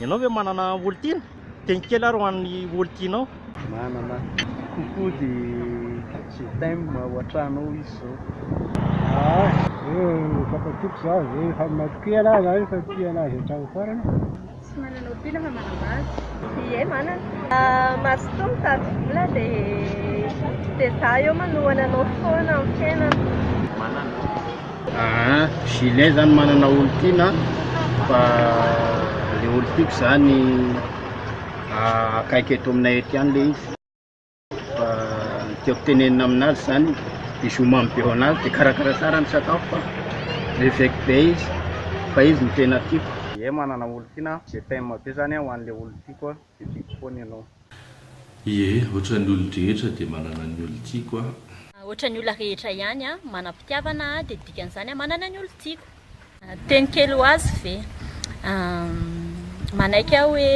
Ianao ve manana olon-tiana? Teny kely ary ho an'ny olon-tianao. Manana. Coucou de je t'aime ao an-trano ao izy zao. Ah, eh, mifampatoky za, eh, efa matokia anahy zany, efa tia anazy hatramin'ny farany. Tsy manana olon-tiana fa manambady. Ie manana. Mazotoa mitady vola dia dia za eo manohana anao foana amin'ny fiainana. Manana. Aa Julien zany manana olon-tiana fa le olon-tiako zany akaiky eto aminay eto ihany le izy fa ny tiako tenenina aminazy zany bisous mamy be ho anazy de karakara tsara ny sakafo fa reveko be izy fa izy no tena tiako. Ie manana olon-tiana je t'aime be zany aho ho an'le olon-tiako a de tiako foana ianao. Ie, ohatran'ny olon-drehetra dia manana ny olon-tiako aho. Ohatran'ny olona rehetra ihany aho, manam-pitiavana aho dia dikan'izany aho manana ny olon-tiako. Teny kely ho azy ve? Manaiky aho hoe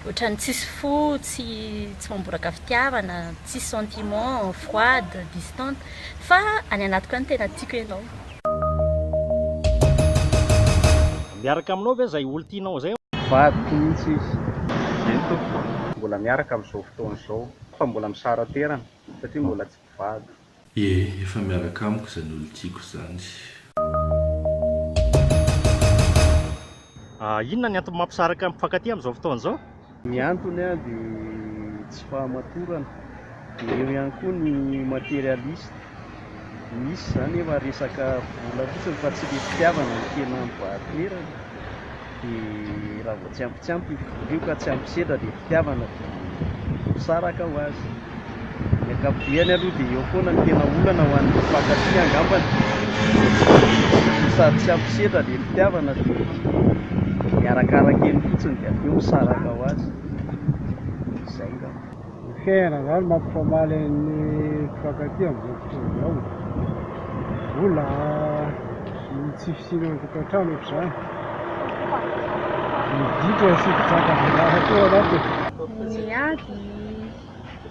ohatran'ny tsisy fo, tsy tsy mamboraka fitiavana, tsisy sentiment, froide, distante, fa any anatiko any tena tiako ianao. Miaraka aminao ve izay olon-tianao izay? Vadiko mihitsy izy. Eny tompoko. Mbola miaraka amin'izao fotoana izao fa mbola misara-toerana satria mbola tsy mpivady. Ie, efa miaraka amiko izany olon-tiako izany. Inona ny antony mampisaraka ny mpifankatia amin'izao fotoana izao? Ny antony dia tsy fahamatorana, dia eo ihany koa ny materialiste, misy izany efa resaka vola fotsiny fa tsy le fitiavana no tena mibahan-toerana, dia raha vao tsy ampy tsy ampy io vola io ka tsy ampy sedra le fitiavana dia misaraka ho azy. Ny ankapobeny aloha dia eo foana ny tena olana ho an'ny mpifankatia angambany, sady tsy ampy sedra le fitiavana dia miarakaraka eny fotsiny dia avy eo misaraka ho azy. Izay angamba. Ny fiainana izany mampifamaly ny mpifankatia amin'izao fotoana izao. Vola, ny tsy fisiana ao an-tokantrano ohatr'izany. Ny ditra sy fijangajangana koa ao anatiny. Ny ady,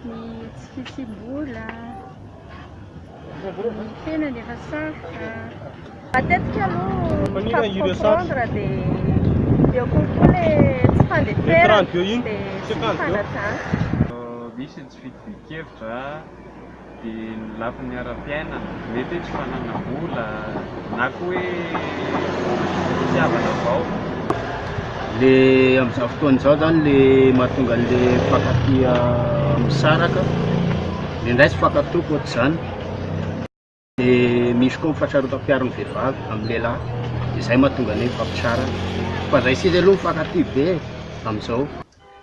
ny tsy fisiam-bola, ny fiainana efa sarotra. Matetika aloha mifampicomprendre dia eo kokoa le tsy fandeferana dia tsy fifanajana. Misy ny tsy fitovian-kevitra dia ny lafiny ara-piainana, mety hoe tsy fananam-bola na koa hoe fitiavana vao. Le amin'izao fotoana izao zany le mahatonga an'le mpifankatia misaraka, indraindray tsy mifankatoky ohatr'izany. Dia misy koa ny fahasarotam-piaron'ny vehivavy amin'ny lehilahy, dia izay mahatonga ny hoe mifampisaraka. Fa izay sisa aloha mifankatia be e, amin'izao.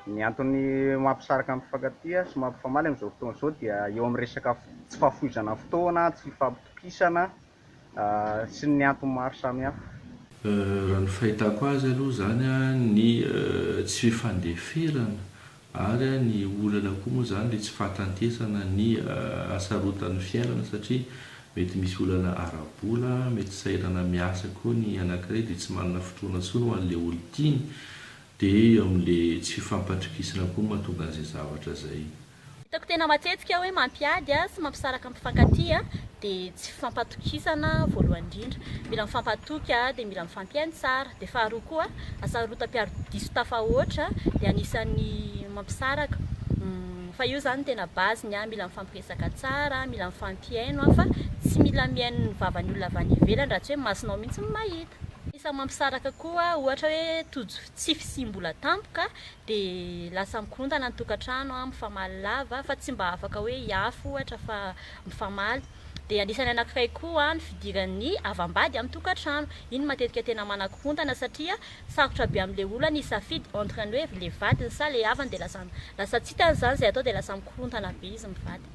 Ny antony mampisaraka ny mpifankatia sy mampifamaly amin'izao fotoana izao dia eo amin'ny resaka tsy fahafoizana fotoana, tsy fifampitokisana sy ny antony maro samihafa. Raha ny fahitako azy aloha izany ny tsy fifandeferana Ary ny olana koa moa izany ilay tsy fahatantesana ny hasarotan'ny fiainana satria mety misy olana ara-bola, mety sahirana miasa koa ny anankiray dia tsy manana fotoana intsony ho an'ilay olon-tiany, dia eo amin'ilay tsy fifampatokisana koa no mahatonga an'izay zavatra izay. Hitako tena matetika hoe mampiady sy mampisaraka mpifankatia dia tsy fifampatokisana voalohany indrindra. Mila mifampatoky dia mila mifampihaino tsara. Dia faharoa koa, hasarotam-piaro diso tafahoatra dia anisan'ny mampisaraka. Fa io izany no tena base-ny, mila mifampiresaka tsara, mila mifampihaino fa tsy mila mihaino ny vavan'ny olona avy any ivelany raha tsy hoe masonao mihitsy no mahita. Anisan'ny mampisaraka koa ohatra hoe tojo tsy fisiam-bola tampoka dia lasa mikorontana ny tokantrano, mifamaly lava fa tsy mba afaka hoe hiafy ohatra fa mifamaly. Dia anisan'ny anankiray koa ny fidiran'ny havam-bady amin'ny tokantrano. Iny matetika tena manakorontana satria sarotra be amin'ilay olona ny hisafidy entre ny hoe ilay vadiny sa ilay havany dia lasa lasa tsy hitany izany izay atao dia lasa mikorontana be izy mivady.